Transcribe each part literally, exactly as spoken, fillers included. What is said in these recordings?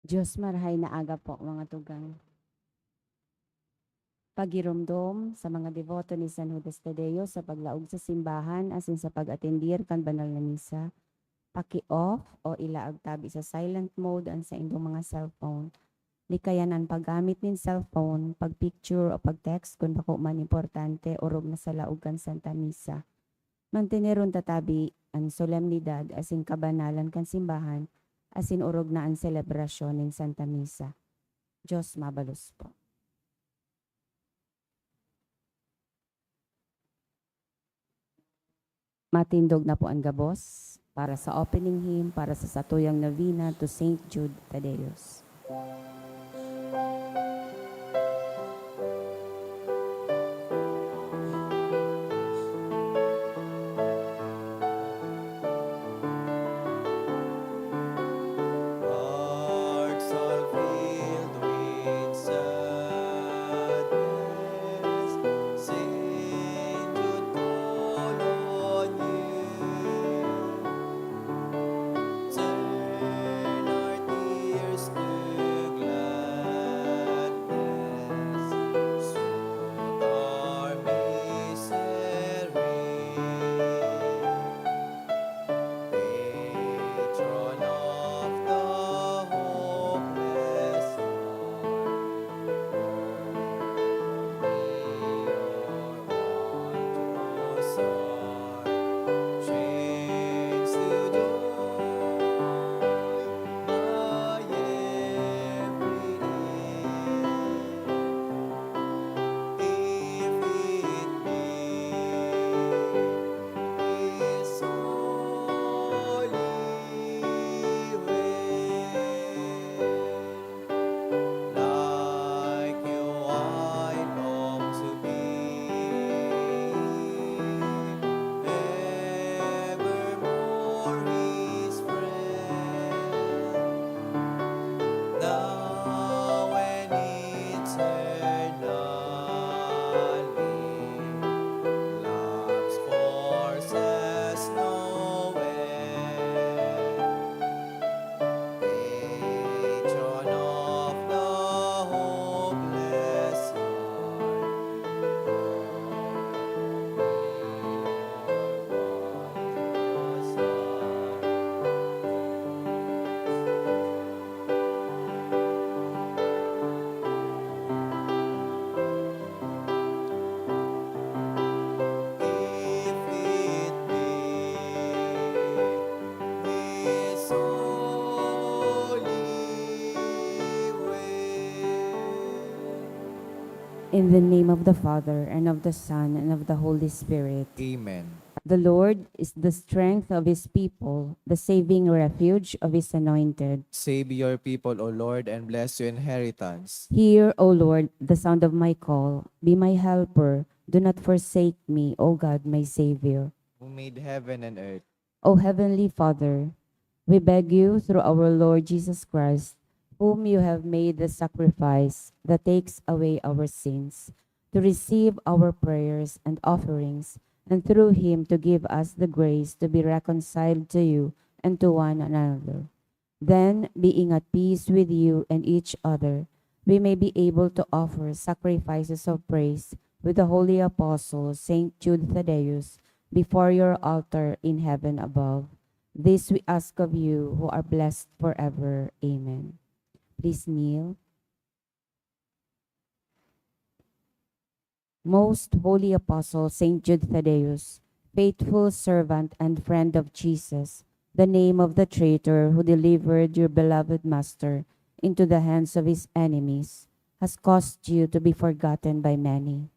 Diyos, marahay na aga po, mga tugang. Pagiromdom sa mga deboto ni San Judas Tadeo sa paglaog sa simbahan asin sa pag-atendir kan banal na misa. Paki-off o ilaag tabi sa silent mode an saindong mga cellphone. Likayan an paggamit nin cellphone, pag-picture o pag-text kun bako man importante, orog na sa laog kan Santa Misa. Manteneron ta tabi an solemnidad asin kabanalan kan simbahan, asin orog na an selebrasyon nin Santa Misa. Diyos mabalos po. Matindog na po an gabos para sa opening hymn para sa satuyang novena to Saint Jude Thaddeus. Hearts are filled with sadness, Saint Jude call on you. Turn our tears to gladness, soothe our misery. Patron of the hopeless heart, may your wondrous heart change to joy my every ill. If it be His holy will. Like you, I long to be evermore His friend. Now and eternally, love's forces no end. Patron of the hopeless heart, may your wondrous heart If it be His holy will. In the name of the Father, and of the Son, and of the Holy Spirit. Amen. The Lord is the strength of His people, the saving refuge of His anointed. Save your people, O Lord, and bless your inheritance. Hear, O Lord, the sound of my call. Be my helper. Do not forsake me, O God, my Savior. Who made heaven and earth. O Heavenly Father, we beg you through our Lord Jesus Christ, whom you have made the sacrifice that takes away our sins, to receive our prayers and offerings, and through him to give us the grace to be reconciled to you and to one another. Then, being at peace with you and each other, we may be able to offer sacrifices of praise with the holy apostle, Saint Jude Thaddeus, before your altar in heaven above. This we ask of you, who are blessed forever. Amen. Please kneel. Most Holy Apostle Saint Jude Thaddeus, faithful servant and friend of Jesus, the name of the traitor who delivered your beloved Master into the hands of his enemies has caused you to be forgotten by many.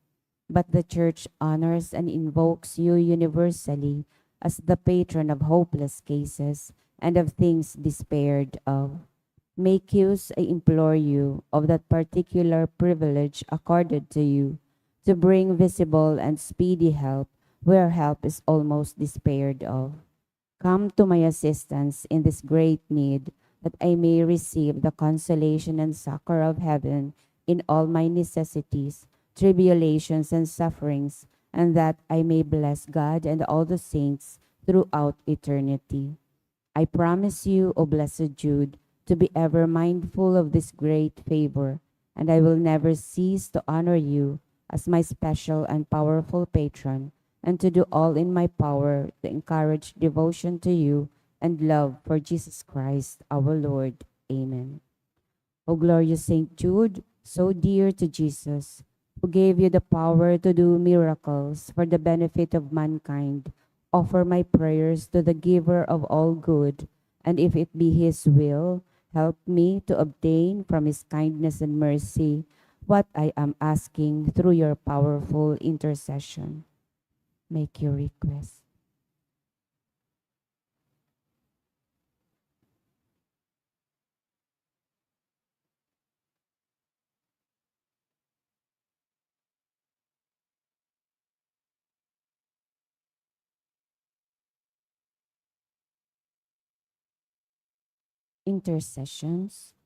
But the Church honors and invokes you universally as the patron of hopeless cases and of things despaired of. Make use, I implore you, of that particular privilege accorded to you to bring visible and speedy help where help is almost despaired of. Come to my assistance in this great need, that I may receive the consolation and succor of heaven in all my necessities, tribulations, and sufferings, and that I may bless God and all the saints throughout eternity. I promise you, O blessed Jude, to be ever mindful of this great favor, and I will never cease to honor you as my special and powerful patron, and to do all in my power to encourage devotion to you and love for Jesus Christ our Lord. Amen. O glorious Saint Jude, so dear to Jesus, who gave you the power to do miracles for the benefit of mankind, offer my prayers to the Giver of all good, and if it be His will, help me to obtain from His kindness and mercy what I am asking through your powerful intercession. Make your request. Intercessions.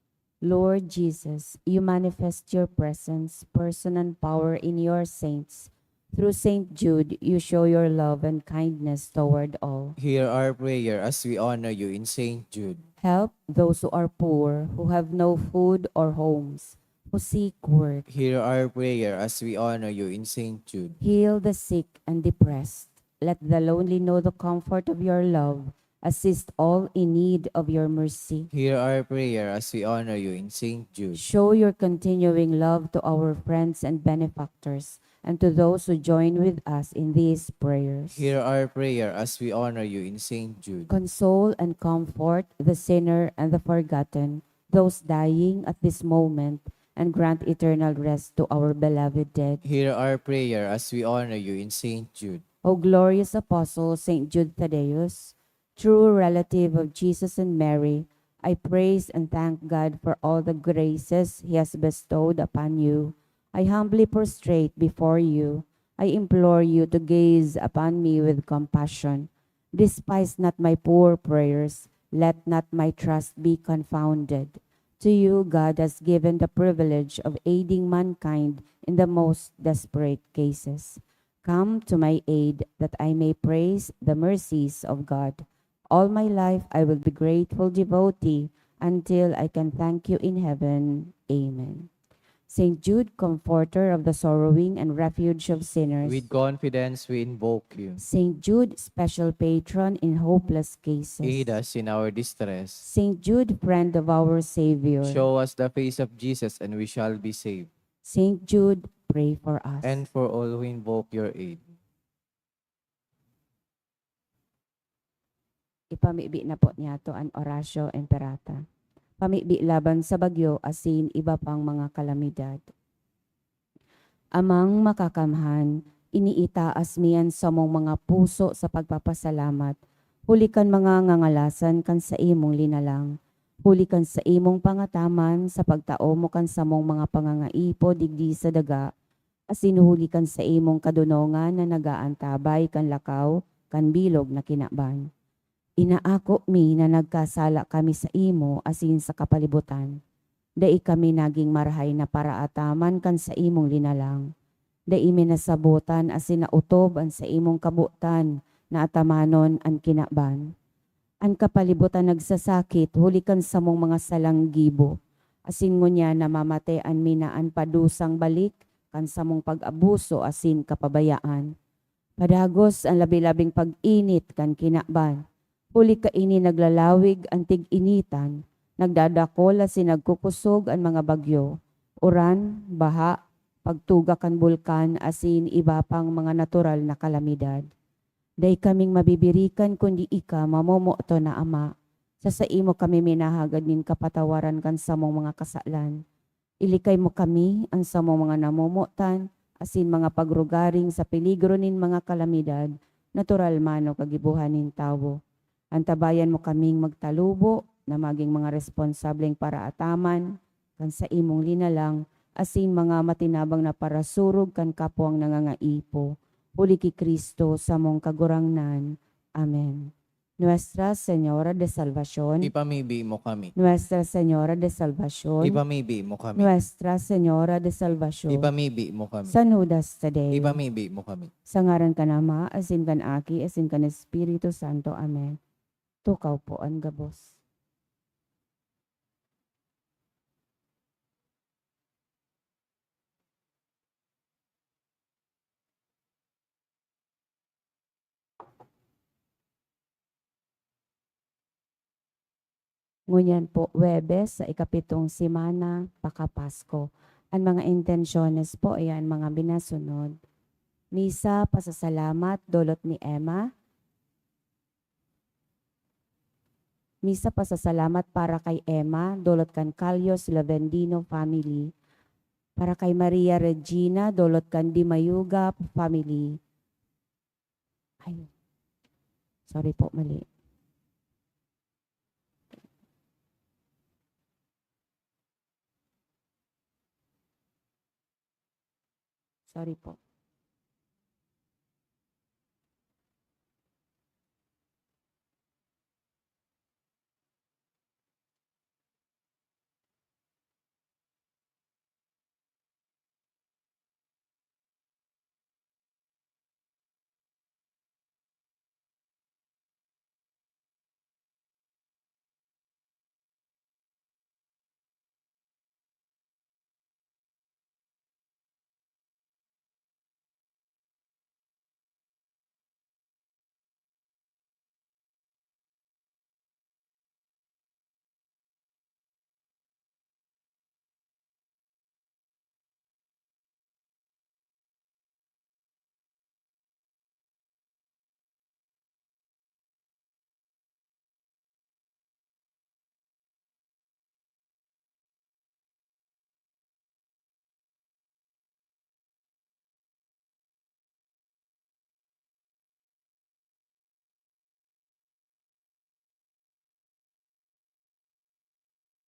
Lord Jesus, you manifest your presence, person, and power in your saints. Through Saint Jude, you show your love and kindness toward all. Hear our prayer as we honor you in Saint Jude. Help those who are poor, who have no food or homes, who seek work. Hear our prayer as we honor you in Saint Jude. Heal the sick and depressed. Let the lonely know the comfort of your love. Assist all in need of your mercy. Hear our prayer as we honor you in Saint Jude. Show your continuing love to our friends and benefactors, and to those who join with us in these prayers. Hear our prayer as we honor you in Saint Jude. Console and comfort the sinner and the forgotten, those dying at this moment, and grant eternal rest to our beloved dead. Hear our prayer as we honor you in Saint Jude. O glorious Apostle Saint Jude Thaddeus, true relative of Jesus and Mary, I praise and thank God for all the graces He has bestowed upon you. I humbly prostrate before you. I implore you to gaze upon me with compassion. Despise not my poor prayers. Let not my trust be confounded. To you, God has given the privilege of aiding mankind in the most desperate cases. Come to my aid, that I may praise the mercies of God. All my life I will be grateful devotee until I can thank you in heaven. Amen. Saint Jude, comforter of the sorrowing and refuge of sinners. With confidence we invoke you. Saint Jude, special patron in hopeless cases. Aid us in our distress. Saint Jude, friend of our Savior. Show us the face of Jesus and we shall be saved. Saint Jude, pray for us. And for all who invoke your aid. Ipamibi na po niyato an Oratio Imperata. Pamibi laban sa bagyo asin iba pang mga kalamidad. Amang Makakamhan, iniitaas mi an samong mga puso sa pagpapasalamat, huli kan mga ngangalasan kan saimong linalang, huli kan saimong pangataman sa pagtao mo kan samong mga pangangaipo digdi sa daga, asin huli kan saimong kadonongan na nag-aantabay kan lakaw kan bilog na kinaban. Inaako mi na nagkasala kami saimo asin sa kapalibutan. Dai kami nagin marahay na paraataman kan saimong linalang. Dai mi nasabotan asin naotob an saimong kabotan na atamanon an kinaban. An kapalibutan nagsasakit huli kan samong mga salang gibo, asin ngunyan namamatean mi na an padusang balik kan samong pag-abuso asin kapabayaan. Padagos an labi-labing pag-init kan kinaban. Huli kaini naglalawig an tig-initan, nagdadakol asin nagkukusog an mga bagyo, uran, baha, pagtuga kan bulkan asin iba pang mga natural na kalamidad. Dai kaming mabibirikan kundi ika, mamomoton na Ama. Sa saimo kami minahagad nin kapatawaran kan samong mga kasalan. Ilikay mo kami, an samong mga namomotan, asin mga pagrugaring sa peligro nin mga kalamidad, natural man o kagibohan nin tawo. Antabayan mo kaming magtalubo na magin mga responsableng paraataman kan saimong linalang, asin mga matinabang na parasurog kan kapwang nangangaipo. Huli ki Cristo, samong Kagurangnan. Amen. Nuestra Señora de Salvacion. Ipamibi mo kami. Nuestra Señora de Salvacion. Ipamibi mo kami. Nuestra Señora de Salvacion. Ipamibi mo kami. San Judas Tadeo. Ipamibi mo kami. Sa ngaran kan Ama, asin kan Aki, asin kan Espiritu Santo. Amen. Tukaw po an gabos. Ngunyan po, Huwebes sa ikapitong semana paka-Pasko. An mga intensyones po, ayan, mga minasunod. Misa, pasasalamat, dolot ni Emma. Misa, pasasalamat para kay Emma, dolot kan Calios Lavendino family. Para kay Maria Regina, dolot kan Dimayuga family. Ay, sorry po, mali. Sorry po.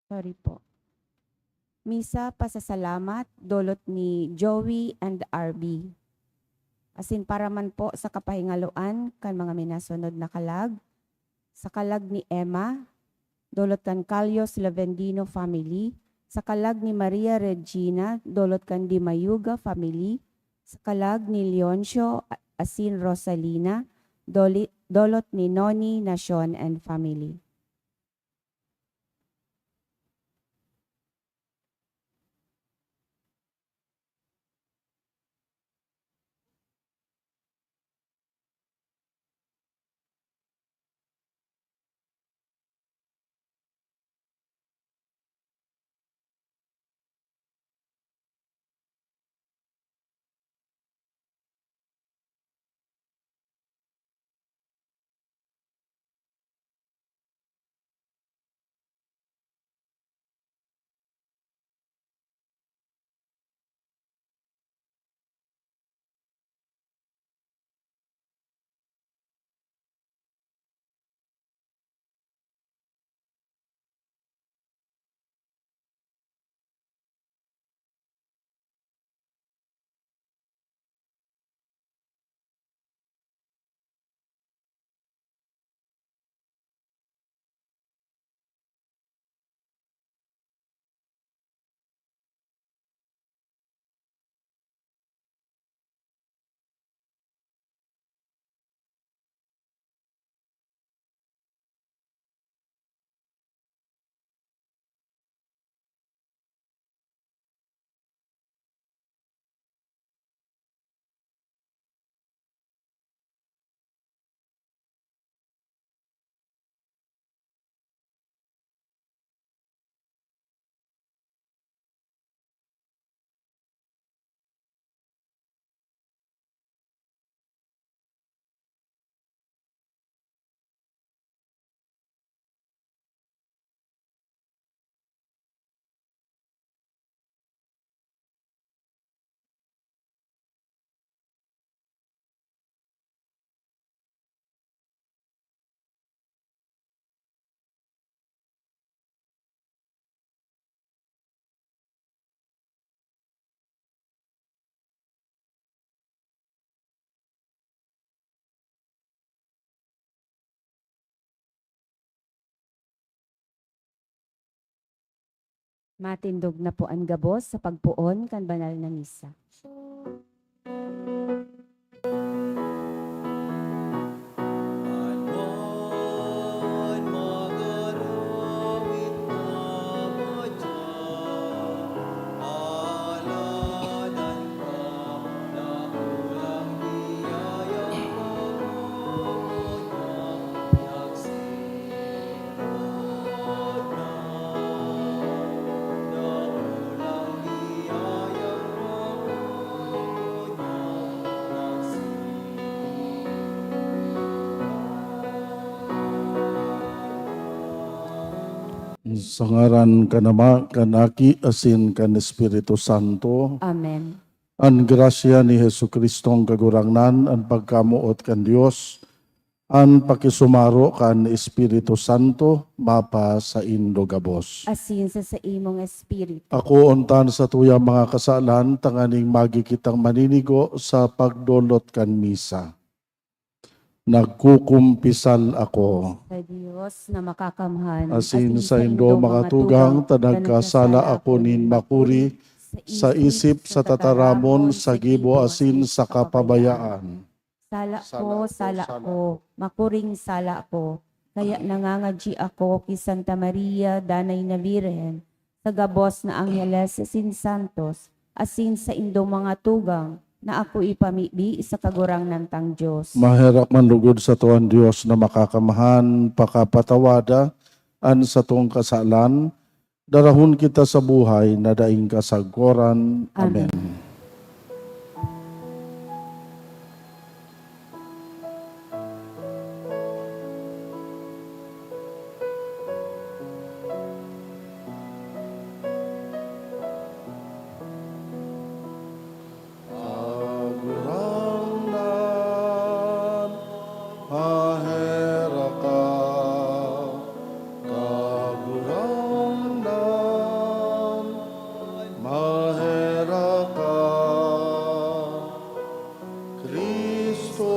Sorry po. Misa, pasasalamat, dolot ni Joey and R B. Asin para man po sa kapahingaloan kan mga minasunod na kalag, sa kalag ni Emma, dolot kan Calios Lavendino family, sa kalag ni Maria Regina, dolot kan Dimayuga family, sa kalag ni Leoncio asin Rosalina, doli-, dolot ni Noni Nacion and family. Matindog na po an gabos sa pagpoon kan banal na misa. Sa ngaran kan Ama, kan Aki, asin kan Espiritu Santo. Amen. An grasya ni Jesu-Cristong Kagurangnan, an pagkamoot kan Dios, an pakisumaro kan Espiritu Santo, mapasaindo gabos. Asin sa saimong espiritu. Akoon ta an satuyang mga kasalan tanganing magi kitang maninigo sa pagdolot kan misa. Nagkukumpisal ako. Sa Dios na makakamhan, asin saindo mga tugang, ta nagkasala ako nin makuri sa isip, sa tataramon, sa gibo, asin sa kapabayaan. Sala ko, sala ko, makuring sala ko. Kaya nangangadyi ako ki Santa Maria, Danay na Birhen, sa gabos na angheles asin santos, asin saindong mga tugang, na ako ipamibi sa Kagurangnan tang Dios. Maherak man lugod sato an Dios na Makakamhan, pakapatawada an satong kasalan, darahon kita sa buhay na daing kasagkoran. Amen. Amen. Kagurangnan, maherak ka. Kagurangnan, maherak ka. Cristo,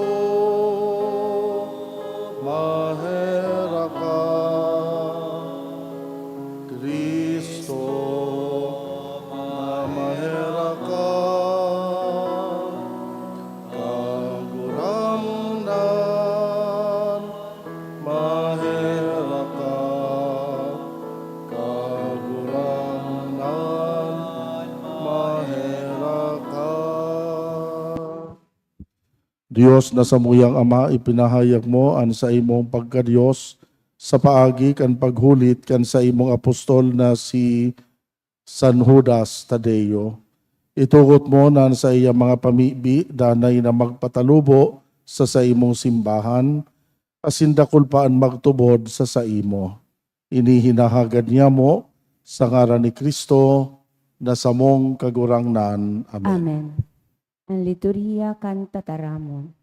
maherak ka. Cristo, maherak ka. Kagurangnan, maherak ka. Kagurangnan, maherak ka. Dios na samuyang Ama, ipinahayag mo an saimong pagka-Dios sa paagi kan paghulit kan saimong apostol na si San Judas Tadeo. Itugot mo na an saiyang mga pamibi danay na magpatalubo sa saimong simbahan, asin dakul pa an magtubod sa saimo. Ini hinahagad niamo sa ngaran ni Cristo na samong Kagurangnan. Amen. Amen. An liturhiya kan tataramon.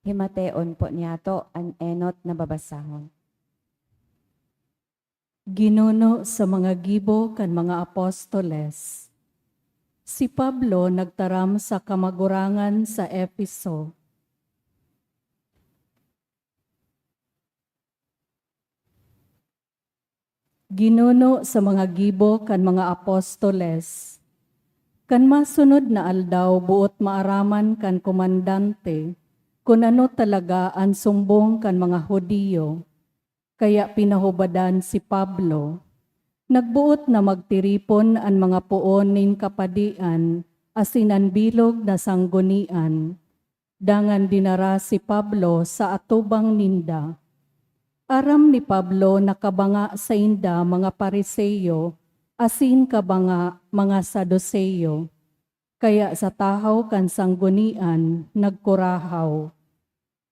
Himateon po niyato an enot na babasahon. Ginuno sa mga gibo kan mga apostoles. Si Pablo nagtaram sa kamagurangan sa Efeso. Ginuno sa mga gibo kan mga apostoles. Kan masunod na aldaw, boot maaraman kan komandante kun ano talaga an sumbong kan mga Judio. Kaya pinahubadan si Pablo. Nagboot na magtiripon an mga poon nin kapadian asin an bilog na sanggunian. Dangan dinara si Pablo sa atubang ninda. Aram ni Pablo na kabanga sainda mga Fariseo asin kabanga mga Saduceo. Kaya sa tahaw kan sanggunian, nagkurahaw,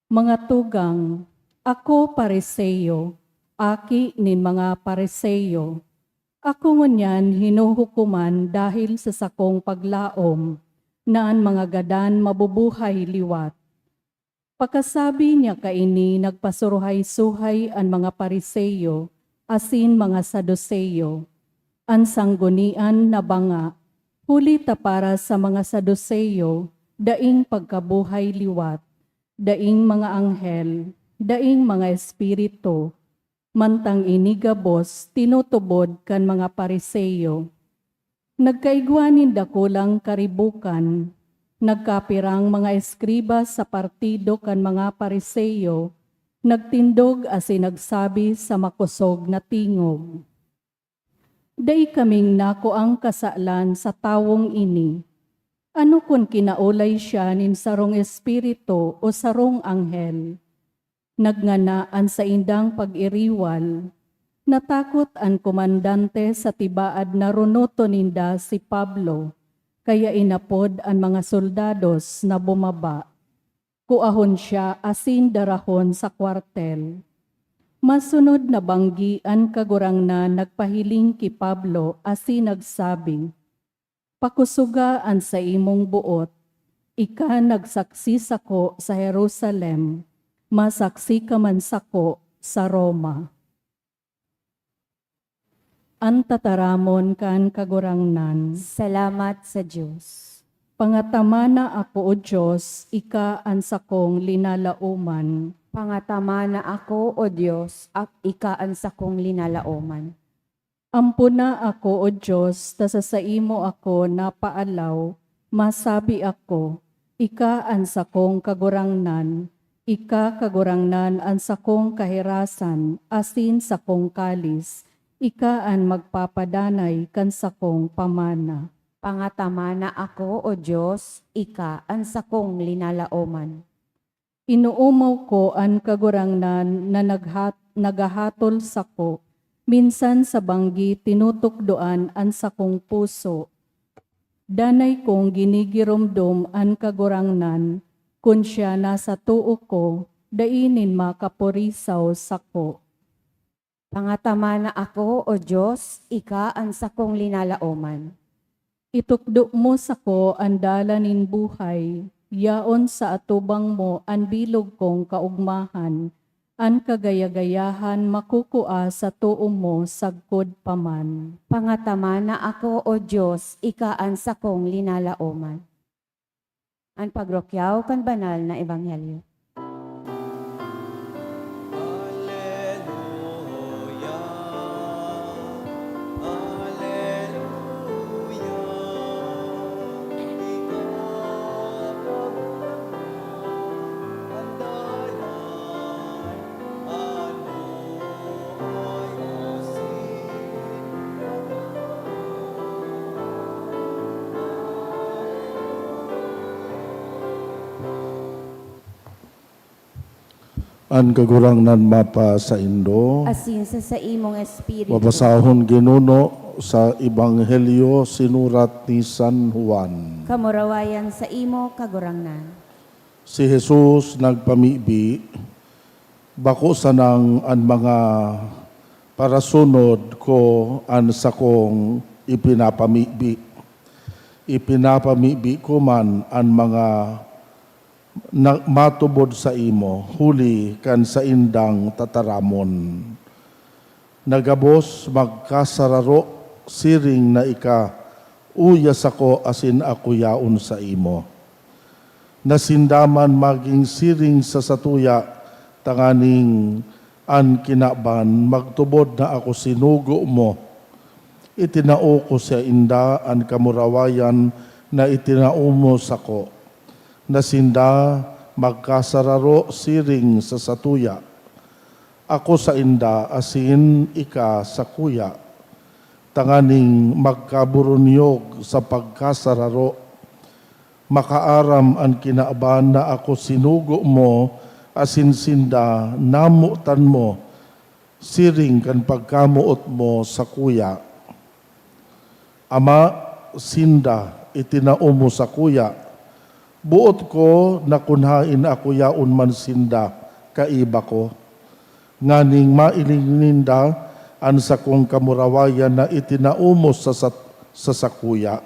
"Mga tugang, ako Fariseo, aki nin mga Fariseo. Ako ngunyan hinuhukoman dahil sa sakong paglaom na an mga gadan mabubuhay liwat." Pakasabi niya kaini, nagpasuruhay-suhay an mga Fariseo asin mga Saduceo. An sanggunian nabanga, huli ta para sa mga Saduceo, daing pagkabuhay liwat, daing mga anghel, daing mga espiritu, mantang ini gabos tinutubod kan mga Fariseo. Nagkaigwa nin dakulang karibukan, nagkapirang mga eskriba sa partido kan mga Fariseo nagtindog asin nagsabi sa makosog na tingog, "Dai kaming nakuang kasalan sa tawong ini. Ano kun kinaolay siya nin sarong espiritu o sarong anghel?" Nagngana an saindang pag-iriwal. Natakot an komandante sa tibaad na runoton ninda si Pablo, kaya inapod an mga soldados na bumaba. kuahon siya asin darahon sa kwartel. Masunod na banggi an Kagurangnan nagpahiling ki Pablo asin nagsabi, "Pakusoga an saimong boot, ika nagsaksi sako sa Jerusalem, masaksi ka man sako sa Roma." An tataramon kan Kagurangnan. Salamat sa Dios. Pangatamana ako, O Dios, ika an sakong linalaoman. Pangatamana ako, O Dios, ak-, ika an sakong linalaoman. Ampona ako, O Dios, ta sa saimo ako napaalaw, masabi ako, "Ika an sakong Kagurangnan, ika, Kagurangnan, an sakong kahirasan asin sakong kalis, ika an magpapadanay kan sakong pamana." Pangatamana ako, O Dios, ika an sakong linalaoman. Inoomaw ko an Kagurangnan na naghat-, naghahatol sako, minsan sa banggi tinutukdoan an sakong puso. Danay kong ginigiromdom an Kagurangnan, kun siya nasa too ko, dai nin makapurisaw sako. Pangatamana ako, O Dios, ika an sakong linalaoman. Itukdo mo sako an dalan nin buhay, yaon sa atubang mo an bilog kong kaogmahan, an kagaya-gayahan makukua sa too mo sagkod pa man. Pangatamana ako, O Dios, ika an sakong linalaoman. An pagrukyaw kan banal na ebanghelyo. An Kagurangnan mapasaindo. Asin sa saimong espiritu. Babasahon, Ginuno, sa Ebanghelyo sinurat ni San Juan. Kamurawayan saimo, Kagurangnan. Si Jesus nagpamibi, "Bako sanang an mga parasunod ko an sakong ipinapamibi. Ipinapamibi ko man an mga na matubod saimo huli kan saindang tataramon. Na gabos magkasararo, siring na ika uya sako asin ako yaon saimo. Na sinda man magin siring sa satuya, tanganing an kinaban magtubod na ako sinugo mo. Itinao ko sainda an kamurawayan na itinao mo sako, na sinda magkasararo siring sa satuya, ako sainda asin ika sakuya, tanganing magkaburunyog sa pagkasararo. Makaaram an kinaban na ako sinugo mo asin sinda namotan mo, siring kan pagkamoot mo sakuya. Ama, sinda itinao mo sakuya. Boot ko na kun haen ako yaon man sinda kaiba ko, nganing mailing ninda an sakong kamurawayan na itinao mo sa sat-, sa sakuya.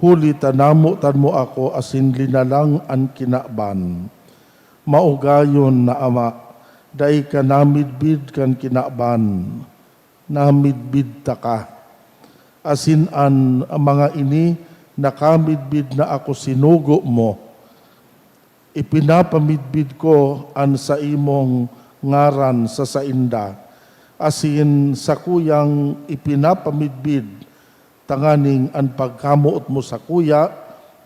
Huli ta namotan mo ako asin linalang an kinaban. Maugayon na, Ama, dai ka namidbid kan kinaban, namidbid taka. Asin an mga ini nakamidbid na ako sinugo mo. Ipinapamidbid ko an saimong ngaran sa sainda, asin sakuyang ipinapamidbid, tanganing an pagkamoot mo sakuya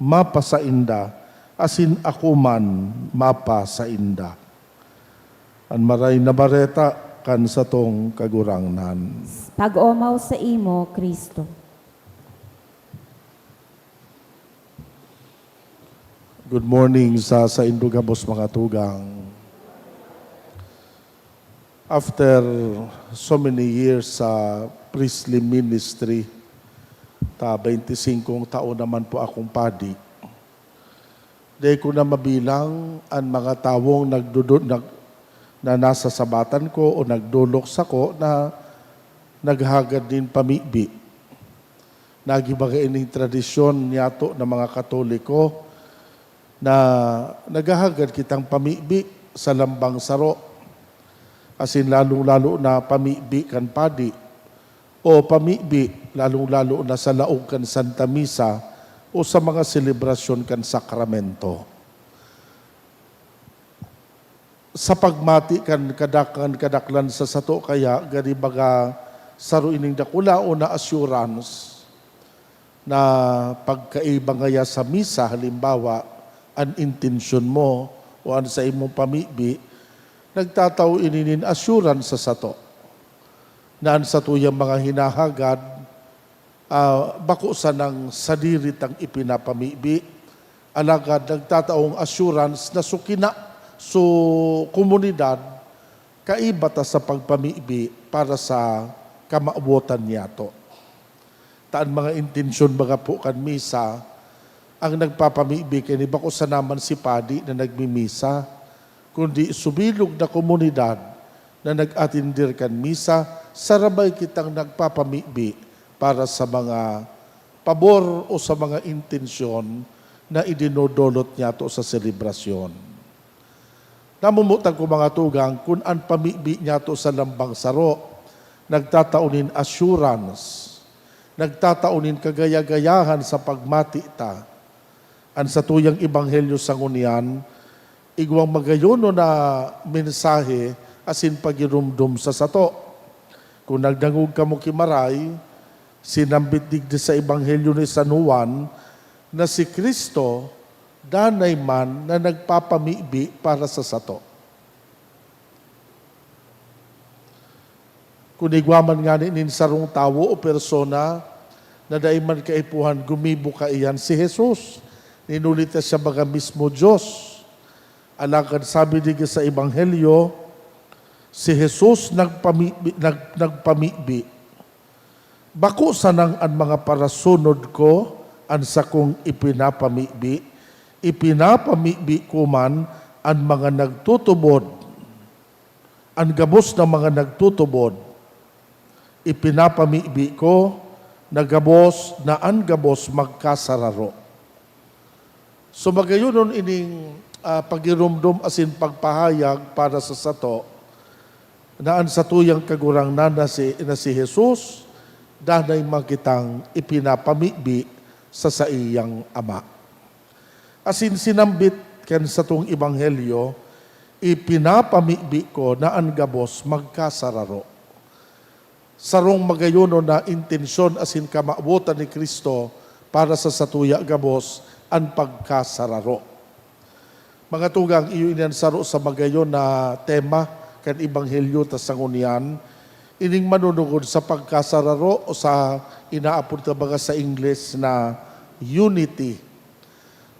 mapasainda, asin ako man mapasainda." An Maray na Bareta kan satong Kagurangnan. Pag-omaw saimo, Cristo. Good morning sa saindo gabos, mga tugang. After so many years sa priestly ministry, ta baynti singkong taon naman po akong padi, Dai ko na mabilang an mga tawong nagdudu-, nag-, na nasa sabatan ko o nagdolok sako na naghagad nin pamibi. Nagiba kaining tradisyon niyato na mga Katoliko na naghahagad kitang pamibi sa lambang saro, asin lalong-lalo na pamibi kan padi, o pamibi, lalong-lalo na sa laog kan Santa Misa o sa mga selebrasyon kan sakramento. Sa pagmati kan kadak-, kan kadaklan sa sato kaya, gani baga saro ining dakulaon na assurance na pagkaiba ngaya sa misa, halimbawa, an intensyon mo o an saimong pamibi, nagtatao ini nin assurance sa sato na an satuyang mga hinahagad, ah, bako sanang sadiri tang ipinapamibi, alagad nagtataong assurance na so kina-, so komunidad kaiba ta sa pagpamibi para sa kamawotan niyato. Ta an mga intensyon, baga po, kan misa, ang nagpapamibi kaini bako sana man si padi na nagmimisa, kundi subilog na komunidad na nag-atender kan misa, sarabay kitang nagpapamibi para sa mga pabor o sa mga intensyon na idinodolot niyato sa selebrasyon. Namumutan ko, mga tugang, kun an pamibi niyato sa lambang saro nagtatao nin assurance, nagtatao nin kagaya-gayahan sa pagmati ta. An satuyang ebanghelyo sa ngunyan, igwang magayonon na mensahe asin pagiromdom sa sato. Kun nagdangog kamo ki Maray, sinambit digdi sa Ebanghelyo ni San Juan na si Cristo danay man na nagpapamibi para sa sato. Kun igwa man ngani nin sarong tawo o persona na dai man kaipuhan gumibo kaiyan si Jesus, ninuli ta siya baga mismo Dios. Alagad sabi digdi sa Ebanghelyo, si Jesus nagpamibi, nag-, nagpamibi. Bako sanang an mga parasunod ko an sakong ipinapamibi, ipinapamibi ko man an mga nagtutubod. An gabos na mga nagtutubod, ipinapamibi ko na gabos na an gabos magkasararo. So, magayonon ining, ah, pagiromdom asin pagpahayag para sa sato na an satuyang Kagurangnan na si, na si Jesus, danay man kitang ipinapamibi sa saiyang Ama. Asin sinambit kan satong ebanghelyo, ipinapamibi ko na an gabos magkasararo. Sarong magayonon na intensyon asin kamawotan ni Cristo para sa satuya gabos, an pagkasararo. Mga tugang, iyo ini an saro sa magayon na tema kan ebanghelyo ta sa ngunyan, ining manunungod sa pagkasararo o sa inaapod ta baga sa Ingles na unity.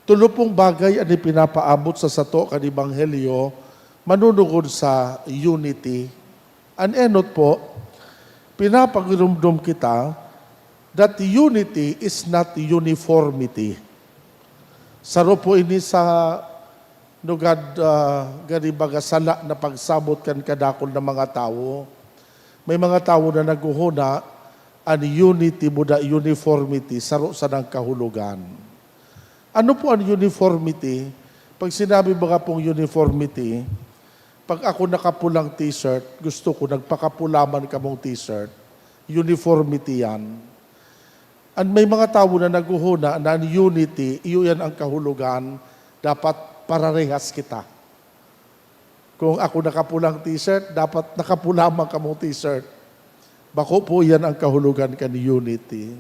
Tolo pong bagay an ipinapaabot sa sato kan ebanghelyo manunungod sa unity. An enot po, pinapagiromdom kita that unity is not uniformity. Saro po ini sa lugad, ah, gani baga sala na pagsabot kan kadakul na mga tawo. May mga tawo na naghohona, an unity buda uniformity, saro sanang kahulogan. Ano po an uniformity? Pag sinabi baga pong uniformity, pag ako nakapulang t-shirt, gusto ko nagpakapula man kamong t-shirt, uniformity yan. An may mga tawo na naghohona na an unity, iyo yan ang kahulogan, dapat pararehas kita. Kung ako nakapulang t-shirt, dapat nakapula man kamong t-shirt. Bako po iyan ang kahulogan kan unity.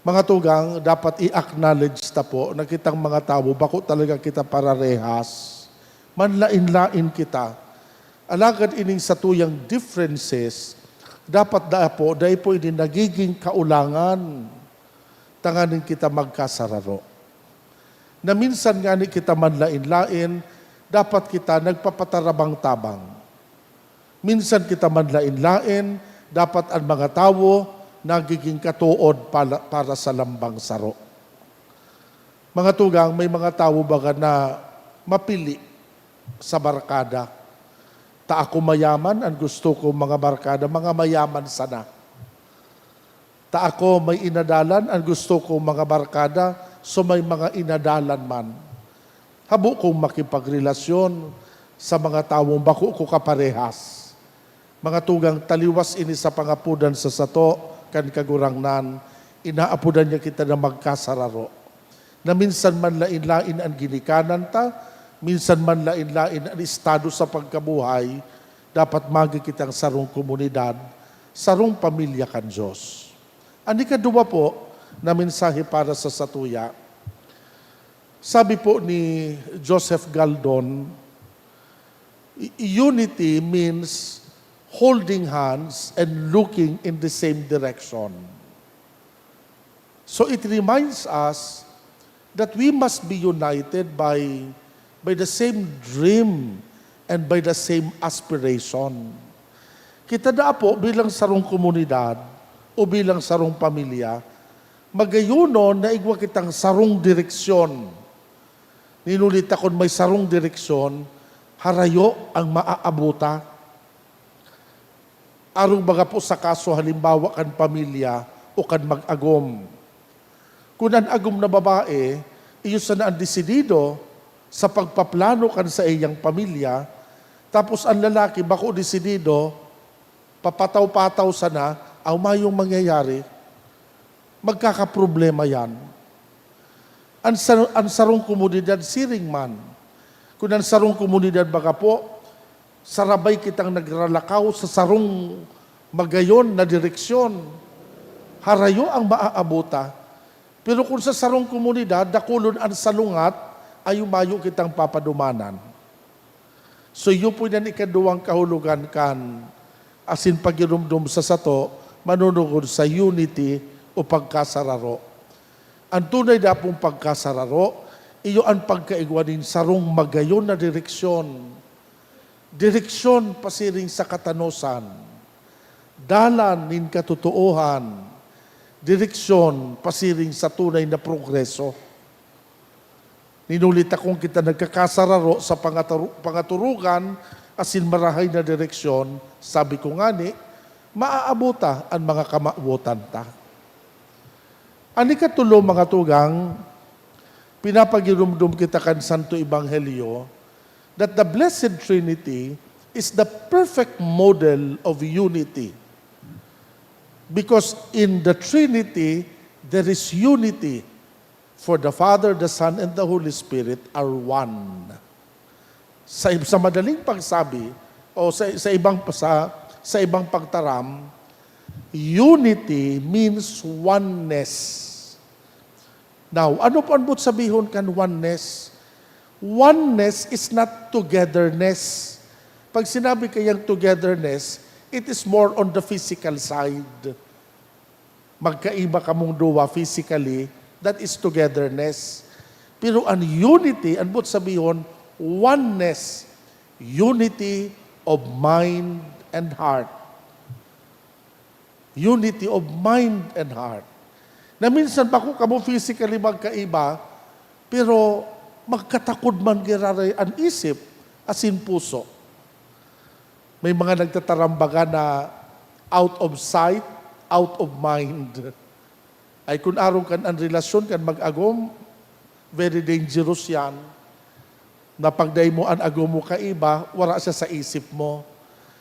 Mga tugang, dapat i-acknowledge ta po na kitang mga tawo, bako talaga kita pararehas. Manlain-lain kita. Alagad ining satuyang differences, dapat daa po, dai po ini nagiging kaulangan tanganing kita magkasararo. Na minsan ngani kita manlain-lain, dapat kita nagpapatarabang-tabang. Minsan kita manlain-lain, dapat an mga tawo nagiging katood pala, para sa lambang saro. Mga tugang, may mga tawo baga na mapili sa barkada. Ta ako mayaman, an gusto ko mga barkada, mga mayaman sana. Ta ako may inadalan, an gusto ko mga barkada, so may mga inadalan man. Habo kong makipagrelasyon sa mga tawong bako ko kaparehas. Mga tugang, taliwas ini sa pangapodan sa sato kan Kagurangnan, inaapodan niya kita na magkasararo. Na minsan man lain-lain an ginikanan ta, minsan man lain-lain an estado sa pagkabuhay, dapat magin kitang sarong komunidad, sarong pamilya kan Dios. An ikaduwa po na mensahe para sa satuya, sabi po ni Joseph Galdon, "Unity means holding hands and looking in the same direction." So it reminds us that we must be united by, by the same dream and by the same aspiration. Kita daa po bilang sarong komunidad o bilang sarong pamilya, magayonon na igwa kitang sarong direksyon. Ninuli ta kun may sarong direksyon, harayo ang maaabuta. Arog baga po sa kaso, halimbawa, kan pamilya o kan mag-agom. Kun an agom na babae, iyo sana an desidido sa pagpaplano kan saiyang pamilya, tapos an lalaki bako desidido, papataw-pataw sana, aw mayong mangyayari, magkakaproblema yan. An sa-, an sarong komunidad siring man. Kun an sarong komunidad baga po, sarabay kitang nagralakaw sa sarong magayon na direksyon, harayo ang maaabuta. Pero kun sa sarong komunidad, dakulon an salungat, ayo mayo kitang papadumanan. So, iyo po yan ikaduwang kahulogan kan asin pagiromdom sa sato, manunungod sa unity o pagkasararo. An tunay na pong pagkasararo, iyo an pagkaigwa nin sarong magayon na direksyon. Direksyon pasiring sa katanosan. Dalan nin katotoohan. Direksyon pasiring sa tunay na progreso. Ninuli ta kun kita nagkakasararo sa pangataru-, pangaturugan asin marahay na direksyon, sabi ko ngani, maaabuta an mga kamawotan ta. An ikatulo, mga tugang, pinapagiromdom kita kan Santo Ebanghelyo that the Blessed Trinity is the perfect model of unity. Because in the Trinity, there is unity. For the Father, the Son, and the Holy Spirit are one. Sa, sa madaling pagsabi, o sa, sa ibang, sa, sa ibang pagtaram, unity means oneness. Now, ano po an boot sabihon kan oneness? Oneness is not togetherness. Pag sinabi kayang togetherness, it is more on the physical side. Magkaiba kamong duwa physically, that is togetherness. Pero an unity, an boot sabihon, oneness, unity of mind and heart. Unity of mind and heart. Na minsan bako kamo physically magkaiba, pero magkatakod man giraray an isip asin puso. May mga nagtatarambaga na out of sight, out of mind. Ay kun arog kan an relasyon kan mag-agom, very dangerous yan. Na pag dai mo an agom mo kaiba, wara siya sa isip mo.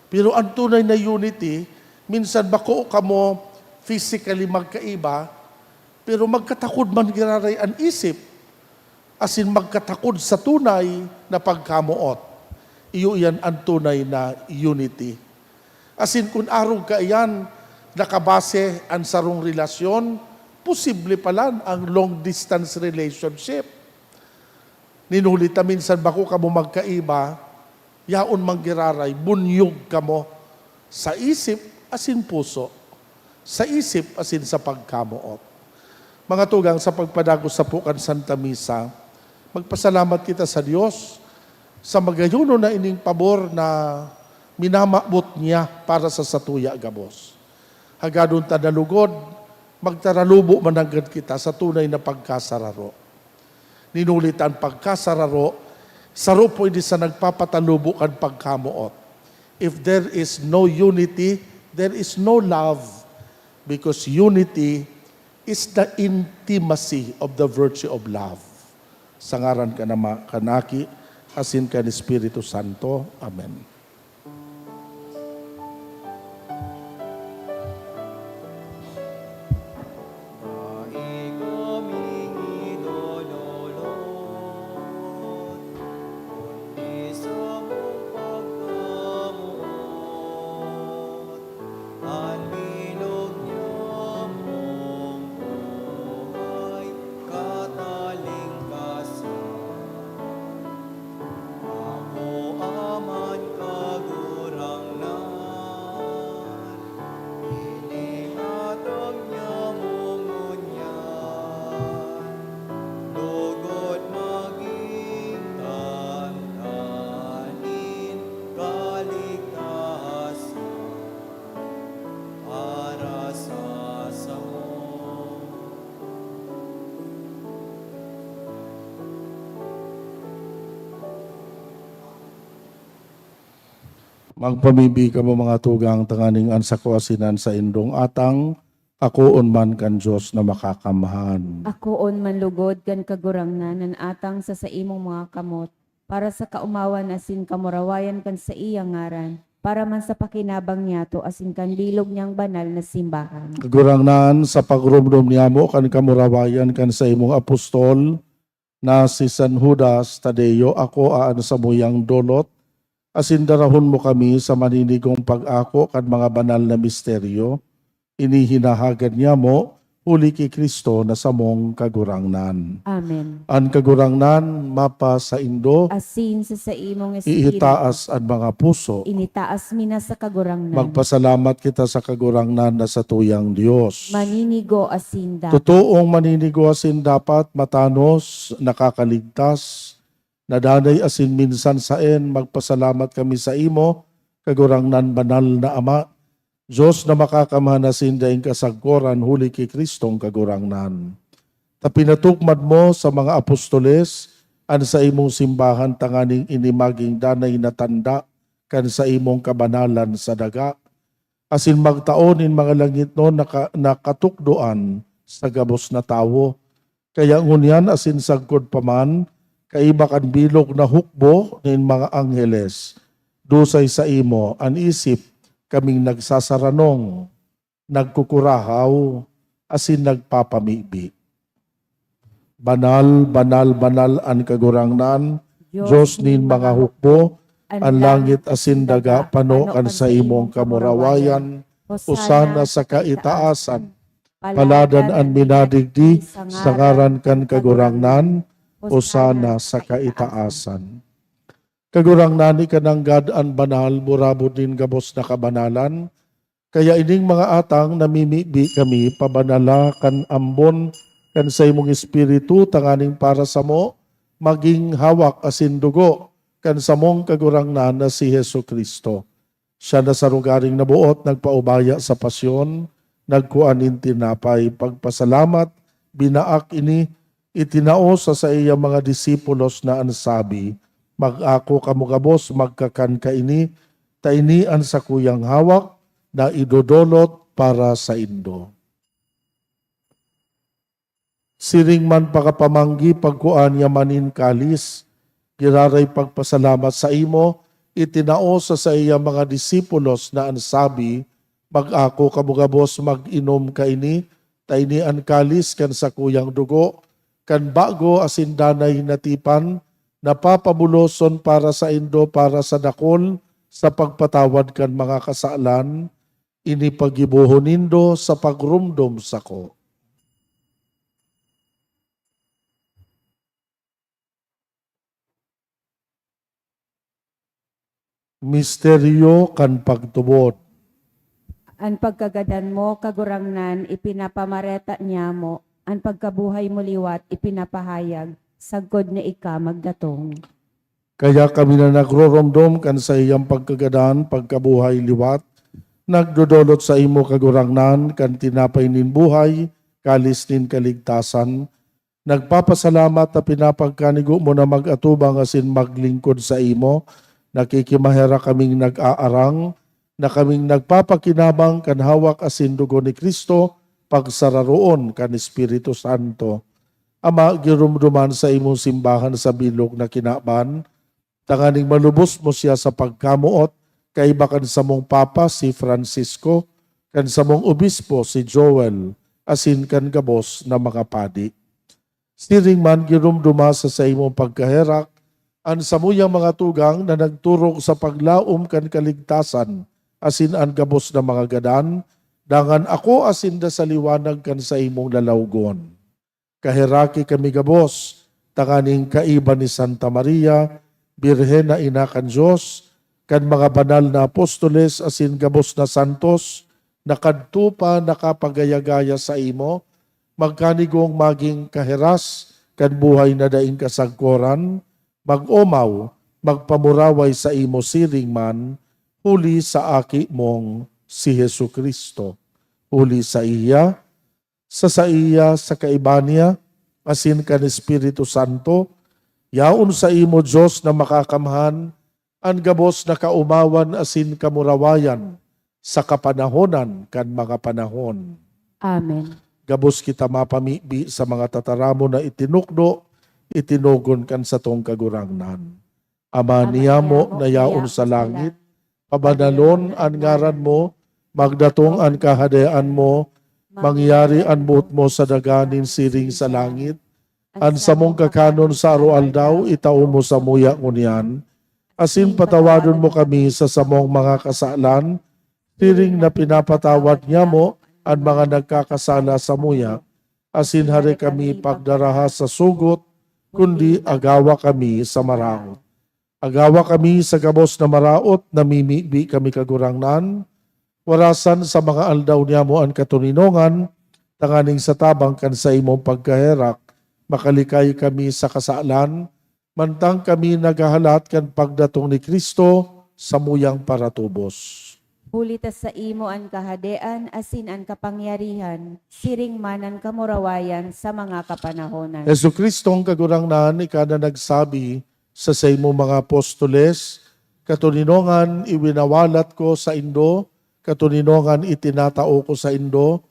Pero an tunay na unity, minsan bako kamo physically magkaiba, pero magkatakod man giraray an isip, asin magkatakod sa tunay na pagkamoot. Iyo iyan an tunay na unity. Asin kun arog kaiyan nakabase an sarong relasyon, posible palan ang long distance relationship. Ninuli ta minsan bako kamo magkaiba, yaon man giraray, bunyog kamo sa isip asin puso, sa isip asin sa pagkamoot. Mga tugang, sa pagpadagos sapo kan Santa Misa, magpasalamat kita sa Dios sa magayonon na ining pabor na minamabot niya para sa satuya gabos. Hagadon ta na lugod, magtaralubo mananggad kita sa tunay na pagkasararo. Nin huli ta an pagkasararo, saro po ini sa nagpapatalubo kan pagkamoot. If there is no unity, there is no love. Because unity is the intimacy of the virtue of love. Sa ngaran kan Ama, kan Aki, asin kan Espiritu Santo. Amen. Dai kaming idodolot, kundi samong pagkamoot. An bilog niyamong buhay, katalingkasan. Ako man, Kagurangnan, iniatang niya mo ngunyan, lugod magin tanda nin kaligtasan para sa samo. Magpamibi kamo, mga tugang, tanganing an sako asin an saindong atang akoon man kan Dios na Makakamhan. Akoon man lugod kan Kagurangnan an atang sa saimong mga kamot, para sa kaomawan asin kamurawayan kan saiyang ngaran, para man sa pakinabang niyato asin kan bilog niyang banal na simbahan. Kagurangnan, sa pagromdom niyamo kan kamurawayan kan saimong apostol, na si San Judas Tadeo, akoa an samuyang dolot, asin darahon mo kami sa maninigong pag-ako kan mga banal na misteryo. Ini hinahagad niyamo, huli ki Cristo na samong Kagurangnan. Amen. An Kagurangnan mapasaindo. Asin sa saimong espiritu. Iitaas an mga puso. Initaas mi na sa Kagurangnan. Magpasalamat kita sa Kagurangnan na satuyang Dios. Maninigo asin dapat. Totoong maninigo asin dapat, matanos, nakakaligtas, na danay asin minsan saen, magpasalamat kami saimo, Kagurangnan, banal na Ama, Dios na Makakamhan asin daing kasagkoran, huli ki Cristong Kagurangnan. Ta pinatukmad mo sa mga apostoles an saimong simbahan tanganing ini magin danay na tanda kan saimong kabanalan sa daga, asin magtao nin mga langitnon na ka-, na katukdoan sa gabos na tawo. Kaya ngunyan asin sagkod pa man, kaiba kan bilog na hukbo nin mga angheles, dusay saimo an isip kaming nagsasaranong, nagkukurahaw, asin nagpapamibi. Banal, banal, banal an Kagurangnan, Dios nin mga hukbo, an langit asin daga pano kan saimong kamurawayan. Hosana sa kaitaasan. Paladan an minadigdi sa ngaran kan Kagurangnan, hosana sa kaitaasan. Kagurangnan, ika nanggad an banal, burabod nin gabos na kabanalan. Kaya ining mga atang namimibi kami, pabanala kan ambon kan saimong Espiritu, tanganing para samo magin hawak asin dugo kan samong Kagurangnan na si Jesu-Cristo. Siya na sa rogaring naboot nagpaubaya sa pasyon, nagkua nin tinapay, pagpasalamat, binaak ini, itinao sa saiyang mga disipulos na an sabi, "Mag-ako kamo gabos, magkakan kaini, ta ini an sakuyang hawak na idodolot para saindo." Siring man pakapamanggi, pagkua niya man nin kalis, giraray pagpasalamat saimo, itinao sa saiyang mga disipulos na an sabi, "Mag-ako kamo gabos, mag-inom kaini, ta ini an kalis kan sakuyang dugo, kan bago asin danay na tipan, na papabuloson para saindo para sa dakol sa pagpatawad kan mga kasalan. Ini paggibohon nindo sa pagromdom sako." Misteryo kan pagtubod. An pagkagadan mo, Kagurangnan, ipinapamareta niamo, an pagkabuhay mo liwat ipinapahayag, sagkod na ika magdatong. Kaya kami na nagroromdom kan saiyang pagkagadan, pagkabuhay liwat, nagdodolot saimo, Kagurangnan, kan tinapay nin buhay, kalis nin kaligtasan, Nagpapasalamat ta pinapagkanigo mo na mag-atubang asin maglingkod saimo. Nakikimaherak kaming nag-aarang na kaming nagpapakinabang kan hawak asin dugo ni Cristo, pagsararoon kan Espiritu Santo. Ama, giromdoman sa imong simbahan sa bilog na kinaban, tanganing malubos mo siya sa pagkamoot, kaiba kan samong Papa, si Francisco, kan samong Obispo, si Joel, asin kan gabos na mga padi. Siring man, giromdoma sa saimong pagkaherak an samuyang mga tugang na nagturog sa paglaom kan kaligtasan, asin an gabos na mga gadan, dangan ako asin da sa liwanag kan saimong lalawgon. Kaheraki kami gabos, tanganing kaiba ni Santa Maria, Birhen na ina kan Dios, kan mga banal na apostoles asin gabos na santos, na kadto pa nakapagaya-gaya saimo, magkanigong magin kaheras kan buhay na daing kasagkoran, mag-omaw, magpamuraway saimo siring man, huli sa Aki mong si Jesu-Cristo. Huli saiya, sa saiya, sa kaiba niya, asin kan Espiritu Santo, yaon saimo, Dios na makakamhan, an gabos na kaomawan asin kamurawayan sa kapanahonan kan mga panahon. Amen. Gabos kita mapamibi sa mga tataramon na itinukdo, itinugon kan satong Kagurangnan. Ama niyamo na yaon sa langit, pabanalon an ngaran mo, magdatong an kahadean mo, mangyari an boot mo sa daga nin siring sa langit. An samong kakanon sa aroaldaw, itao mo samuya ngunyan, asin patawadon mo kami sa samong mga kasalan, siring na pinapatawad nyamo an mga nagkakasala samuya, asin hare kami pagdaraha sa sugot, kundi agawa kami sa maraot. Agawa kami sa gabos na maraot, namimibi kami, Kagurangnan, warasan sa mga aldaw niyamo an katoninongan, tanganing sa tabang kan saimong pagkaherak, makalikay kami sa kasalan, mantang kami naghahalat kan pagdatong ni Cristo samuyang paratubos. Huli ta saimo an kahadean asin an kapangyarihan, siring man an kamurawayan sa mga kapanahonan. Jesu-Cristong Kagurangnan, ika na nagsabi sa saimong mga apostoles, "Katoninongan iwinawalat ko saindo, katoninongan itinatao ko saindo."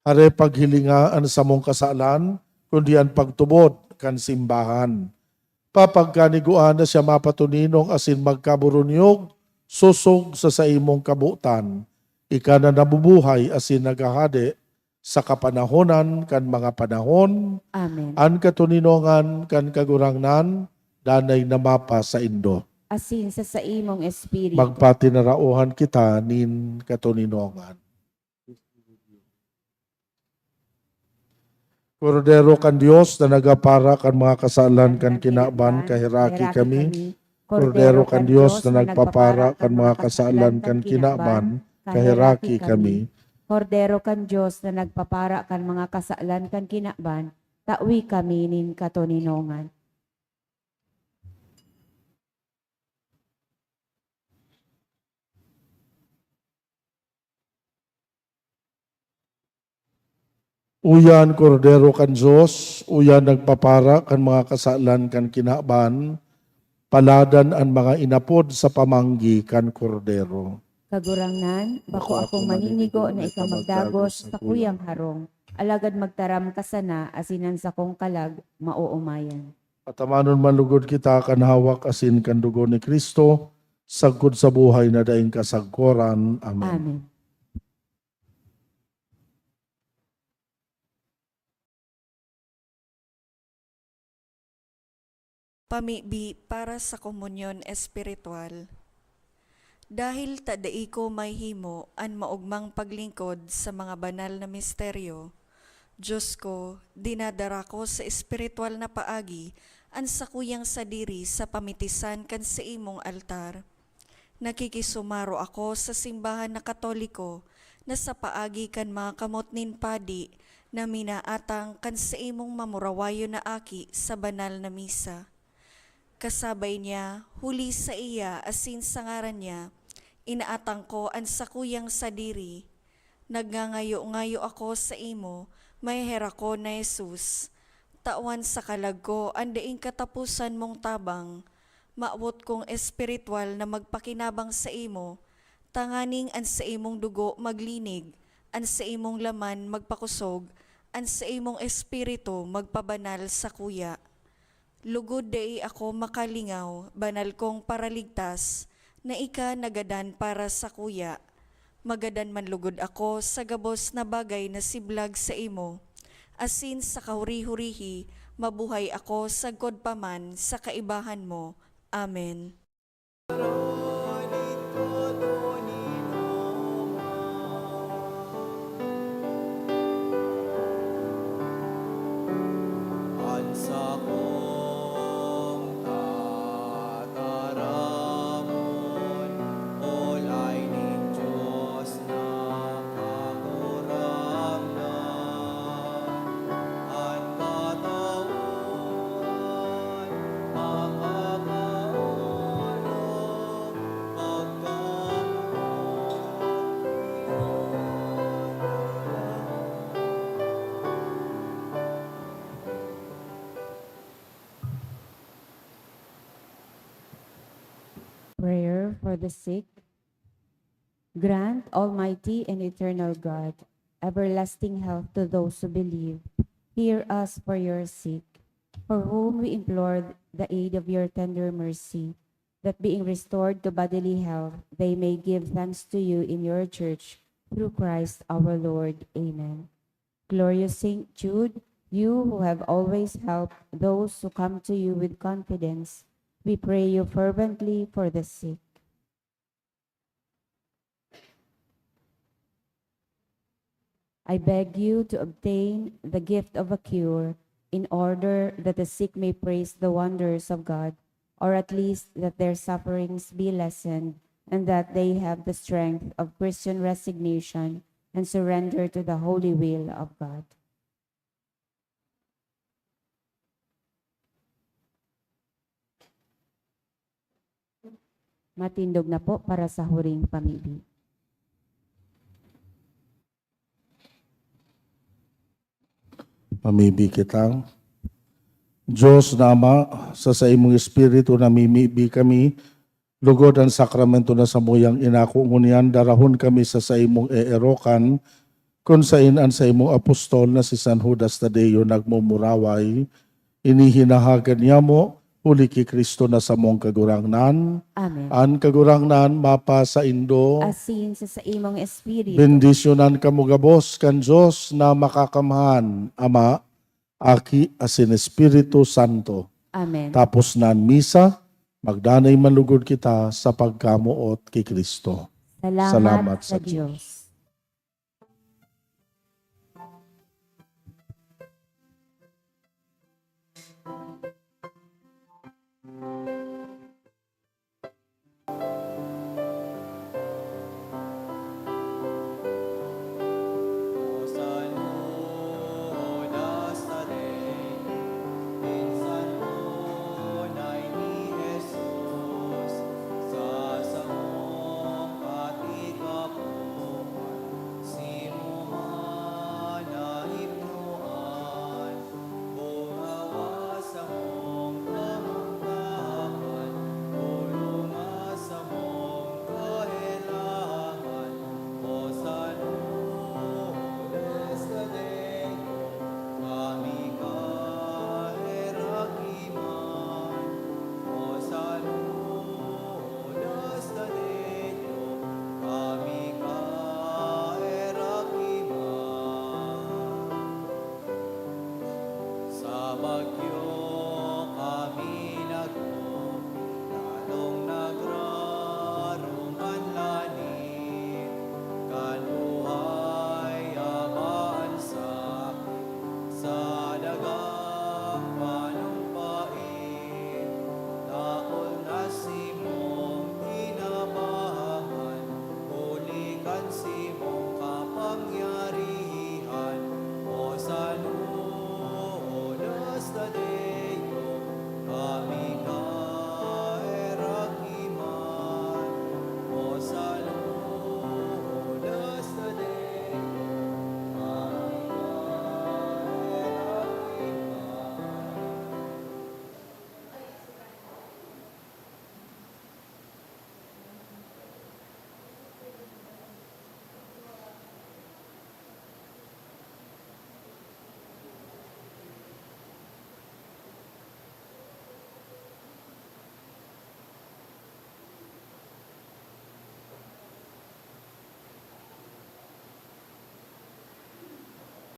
Hare paghilinga an samong kasalan, kundi an pagtubod kan simbahan. Papagkaniguan na siya mapatoninong asin magkaburunyog, sosog sa saimong kabotan. Ika na nabubuhay asin naghahade sa kapanahonan kan mga panahon. Amen. An katoninongan kan Kagurangnan danay na mapa saindo. Asin sa saimong espiritu. Magpatinaraohan kita nin katoninongan. Kordero kan Dios na nagapara kan mga kasalan kan kinaban, kaheraki kami. Kordero kan Dios na nagpapara kan mga kasalan kan kinaban, kaheraki kami. Kordero kan Dios na nagpapara kan mga kasalan kan kinaban, tawi kami nin katoninongan. Uya an Kordero kan Dios, uya an nagpapara kan mga kasalan kan kinaban, paladan an mga inapod sa pamanggi kan Kordero. Kagurangnan, bako akong maninigo na ika magdagos sa sakuyang harong, alagad magtaram ka sana, asin an sakong kalag maoomayan. Patamanon man lugod kita kan hawak asin kan dugo ni Cristo, sagkod sa buhay na daing kasagkoran. Amen. Amen. Pamibi para sa komunyon espiritual. Dahil ta dai ko mahimo an maogmang paglingkod sa mga banal na misteryo, Dios ko, dinadara ko sa espiritual na paagi an sakuyang sadiri sa pamitisan kan saimong altar. Nakikisumaro ako sa simbahan na Katoliko na sa paagi kan mga kamot nin padi na minaatang kan saimong mamurawayon na aki sa banal na misa. Kasabay niya, huli saiya asin sa ngaran niya, inaatang ko an sakuyang sadiri. Nagngangayo-ngayo ako saimo, maheherakon na Jesus, Tawan sa kalag ko an daing kataposan mong tabang. Mawot kong espiritual na magpakinabang saimo, tanganing an saimong dugo maglinig, an saimong laman magpakosog, an saimong espiritu magpabanal sakuya. Lugod dai ako makalingaw, banal kong Paraligtas, na ika nagadan para sakuya. Magadan man lugod ako sa gabos na bagay na siblag saimo, asin sa kahuri-hurihi mabuhay ako sagkod pa man sa kaibahan mo. Amen. An sakong tataramon, olay nin Dios na Kagurangnan. An katawan makakaorog, Prayer for the sick. Grant, Almighty and eternal God, everlasting health to those who believe. Hear us for your sake, for whom we implore the aid of your tender mercy, that being restored to bodily health, they may give thanks to you in your church through Christ our Lord. Amen. Glorious Saint Jude, you who have always helped those who come to you with confidence, we pray you fervently for the sick. I beg you to obtain the gift of a cure in order that the sick may praise the wonders of God, or at least that their sufferings be lessened, and that they have the strength of Christian resignation and surrender to the holy will of God. Matindog na po para sa huring pamibi. Mamibi kita. Diyos na Ama, sa saimong Espiritu namimibi kami, lugod an sakramento na samuyang inako, ngunyan darahon kami sa saimong eerokan, kun saen an saimong apostol na si San Judas Tadeo nagmumuraway. Ini hinahagad niamo, huli ki Cristo na samong Kagurangnan. Amen. An Kagurangnan mapasaindo. Asin sa saimong espiritu. Bendisyonan kamo gabos kan Dios na Makakamhan, Ama, Aki, asin Espiritu Santo. Amen. Tapos na an misa, magdanay man lugod kita sa pagkamoot ki Cristo. Salamat sa Diyos.